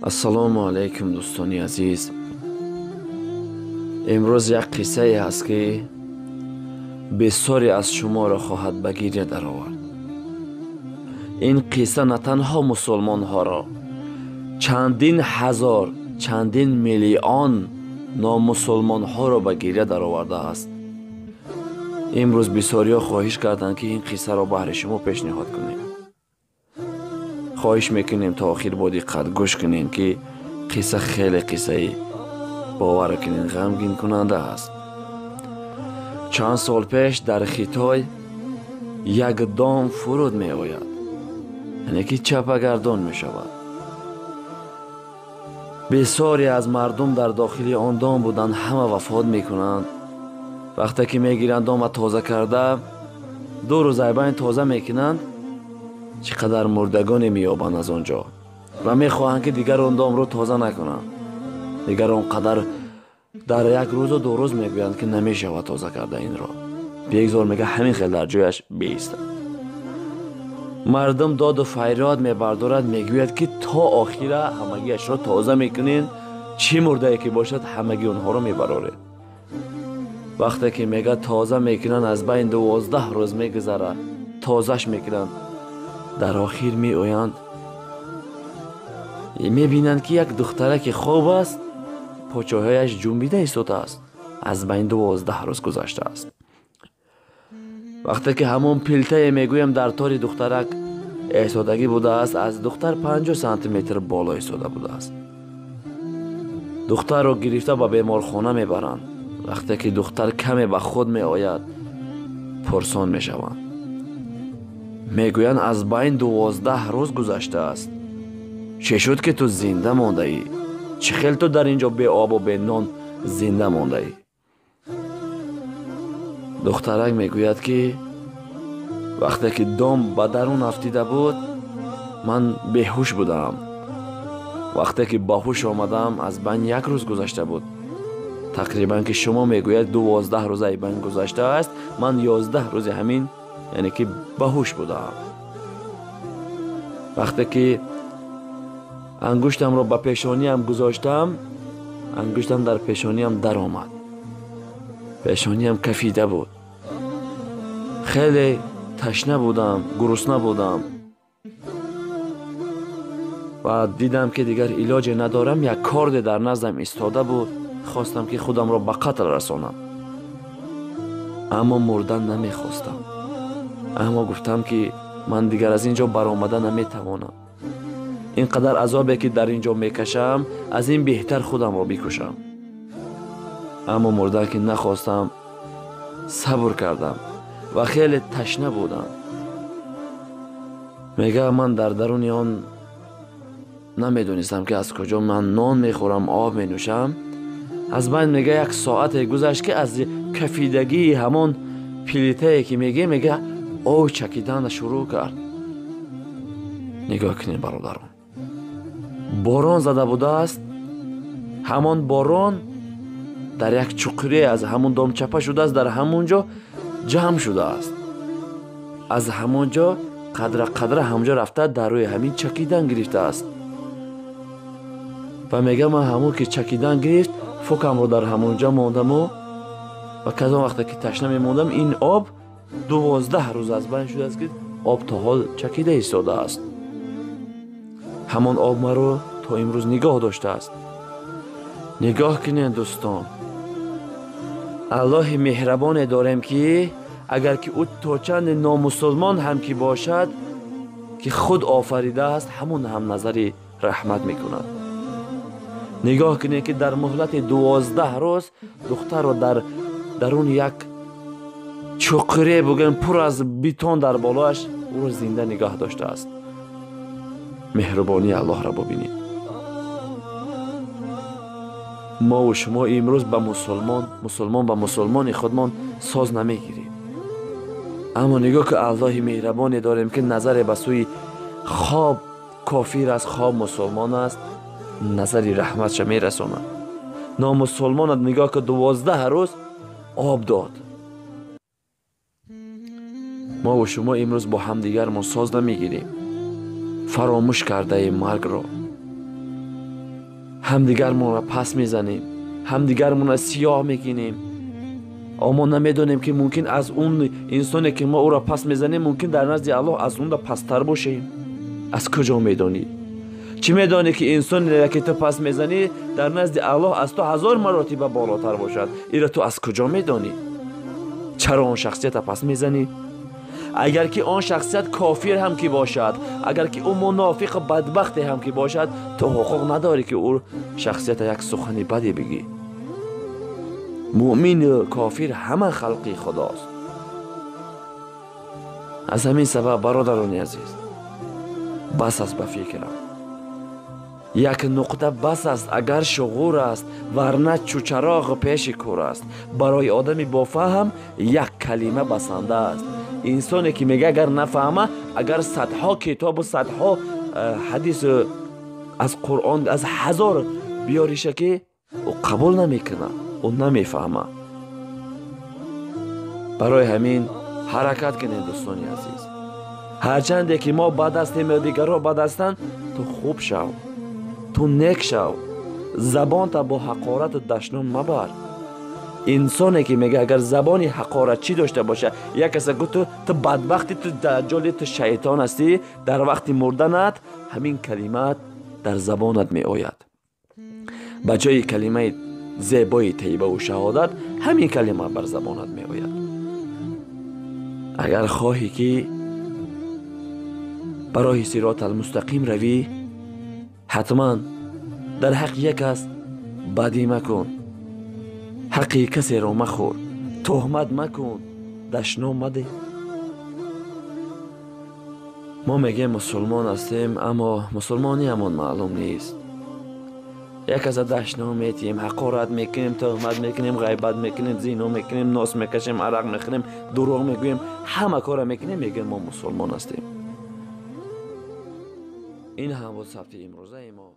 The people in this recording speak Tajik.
Ассалому алайкум, дӯстони азиз. Имрӯз як қиссае ҳаст, ки бисёре аз шуморо хоҳад ба гиря даровард. Ин қисса на танҳо мусулмонҳоро, чандин ҳазор, чандин миллион номусулмонҳоро ба гиря даровардааст. Имрӯз бисёриҳо хоҳиш карданд, ки ин қиссаро баҳри шумо пешниҳод кунем. Хоҳиш мекунем, то охир бо диққат гӯш кунем, ки қисса хеле қиссаи, бовар кунед, ғамгинкунанда аст. Чанд сол пеш дар Хитой як дом фуруд меояд, яъне ки чапагардон мешавад. Бисёре аз мардум дар дохили он дом буданд, ҳама вафот мекунанд. Вақте ки мегиранд дома тоза карда, 2 рӯз айбайн тоза мекунанд, чӣ қадар мурдагоне меёбанд аз он ҷо ва мехоҳанд, ки дигар он домро тоза накунанд. Дигар он қадар дар 1 рӯзу 2 рӯз мегӯянд, ки намешавад тоза карда инро. Бегзор, мега, ҳамин хел дар ҷояш беистад. Мардум доду фарёд мебардорад, мегӯяд, ки то охира ҳамагиашро тоза мекунед, чӣ мурдае ки бошад, ҳамагӣ онҳоро мебароред. Вақте ки мега тоза мекунанд, аз байн 12 рӯз мегузарад, тозаш мекунанд. Дар охир меоянд, мебинанд, ки як духтараки хоб аст, почоҳояш ҷунбида истодааст. Аз байн 12 рӯз гузаштааст. Вақте ки ҳамон пилтае мегӯям дар тори духтарак эҳсодагӣ будааст, аз духтар 50 сантиметр боло истода будааст. Духтарро гирифта ба беморхона мебаранд. Вақте ки духтар каме ба худ меояд, пурсон мешаванд. Мегӯянд, аз байн 12 рӯз гузаштааст. Чӣ шуд, ки ту зинда мондаӣ? Чӣ хел ту дар ин ҷо беобу бенон зинда мондаӣ? Духтарак мегӯяд, ки вақте ки дом ба дарун афтида буд, ман беҳуш будам. Вақте ки ба ҳуш омадам, аз байн 1 рӯз гузашта буд. Тақрибан ки шумо мегӯяд 12 рӯз ай байн гузаштааст, ман 11 рӯзи ҳамин, яъне ки ба ҳуш будам. Вақте ки ангуштамро ба пешониям гузоштам, ангуштам дар пешониям даромад. Пешониям кафида буд. Хеле ташна будам, гурусна будам ва дидам, ки дигар илоҷе надорам. Як корде дар наздам истода буд, хостам, ки худамро ба қатл расонам, аммо мурдан намехостам. Аммо гуфтам, ки ман дигар аз ин ҷо баромада наметавонам. Ин қадар азобе, ки дар ин ҷо мекашам, аз ин беҳтар худамро бикушам. Аммо мурдан ки нахостам, сабр кардам ва хеле ташна будам. Мега, ман дар даруни он намедонистам, ки аз куҷо ман нон мехӯрам, об менӯшам. Аз байн, мега, 1 соате гузашт, ки аз кафидагии ҳамон плитае, ки мега, об чакидана шурӯъ кард. Нигоҳ кунед, бародарон, борон зада будааст. Ҳамон борон дар як чуқуре аз ҳамон дом чапа шудааст, дар ҳамон ҷо ҷамъ шудааст. Аз ҳамон ҷо қадра қадра ҳамҷо рафта, дар рӯи ҳамин чакидан гирифтааст. Ва мега, ман ҳамон ки чакидан гирифт, фукамро дар ҳамон ҷо мондаму ва казон вақте ки ташна мемондам, ин об 12 рӯз аз байн шудааст, ки об то ҳол чакида истодааст. Ҳамон об маро то имрӯз нигоҳ доштааст. Нигоҳ кунед, дӯстон, Аллоҳи меҳрабоне дорем, ки агар ки ӯ то чанде номусулмон ҳам ки бошад, ки худ офаридааст, ҳамон ҳам назари раҳмат мекунад. Нигоҳ кунед, ки дар муҳлати 12 рӯз духтарро дар дарун як чуқуре, бугӯем, пур аз битон дар болоаш, ӯро зинда нигоҳ доштааст. Меҳрубонии Аллоҳро бубинед. Мову шумо имрӯз ба мусулмон, мусулмон ба мусулмони худмон соз намегирем. Аммо нигоҳ, ки Аллоҳи меҳрабоне дорем, ки назаре ба сӯи хоб кофир аст, хоб мусулмон аст, назари раҳматша мерасонад. Номусулмонат нигоҳ, ки 12 рӯз об дод. Мову шумо имрӯз бо ҳамдигармон соз намегирем, фаромӯш кардаем маргро. Ҳамдигармонро пас мезанем, ҳамдигармонро сиёҳ мекунем. Мо намедонем, ки мумкин аз он инсоне, ки мо ӯро пас мезанем, мумкин дар назди Аллоҳ аз он да пасттар бошем. Аз куҷо медонӣ? Чӣ медонӣ, ки инсоне, ки ту пас мезанӣ, дар назди Аллоҳ аз ту 1000 маротиба болотар бошад? Иро ту аз куҷо медонӣ? Чаро он шахсията пас мезанӣ? Агар ки он шахсият кофир ҳам ки бошад, агар ки ӯ мунофиқу бадбахте ҳам ки бошад, ту ҳуқуқ надорӣ, ки ӯ шахсията як сухани баде бигӣ. Муъмину кофир ҳама халқи Худост. Аз ҳамин сабаб, бародарони азиз, бас аст ба фикрам. Як нуқта бас аст, агар шуғур аст, варна чӯчароғ пеши кур аст. Барои одами бофаҳм як калима басанда аст. Инсоне, ки мега, агар нафаҳма, агар садҳо китобу садҳо ҳадис аз Қуръон, аз ҳазор биёриша, ки ӯ қабул намекунад, ӯ намефаҳма. Барои ҳамин ҳаракат кунед, дӯстони азиз. Ҳарчанде ки мо бад ҳастем ё дигарҳо бад ҳастанд, ту хуб шав, ту нек шав, забонта бо ҳақорату дашном мабар. Инсоне, ки мега, агар забони ҳақоратчӣ дошта боша, як каса гуфт: Ту бадбахти, ту даҷҷоли, ту шайтон ҳастӣ», дар вақти мурданат ҳамин калимат дар забонат меояд. Ба ҷои калимаи зебои тайибаву шаҳодат ҳамин калима бар забонат меояд. Агар хоҳӣ, ки ба роҳи сирот алмустақим равӣ, ҳатман дар ҳаққи як кас бадӣ макун, ҳаққи касеро махӯр, тӯҳмат макун, дашном мадеҳ. Мо мегӯем, мусулмон ҳастем, аммо мусулмониамон маълум нест. Як каса дашном метиҳем, ҳақорат мекунем, тӯҳмат мекунем, ғайбат мекунем, зино мекунем, нос мекашем, арақ мехӯрем, дурӯғ мегӯем, ҳама кора мекунем, мегӯем, мо мусулмон ҳастем. Ин ҳам буд сабти имрӯзаи мо.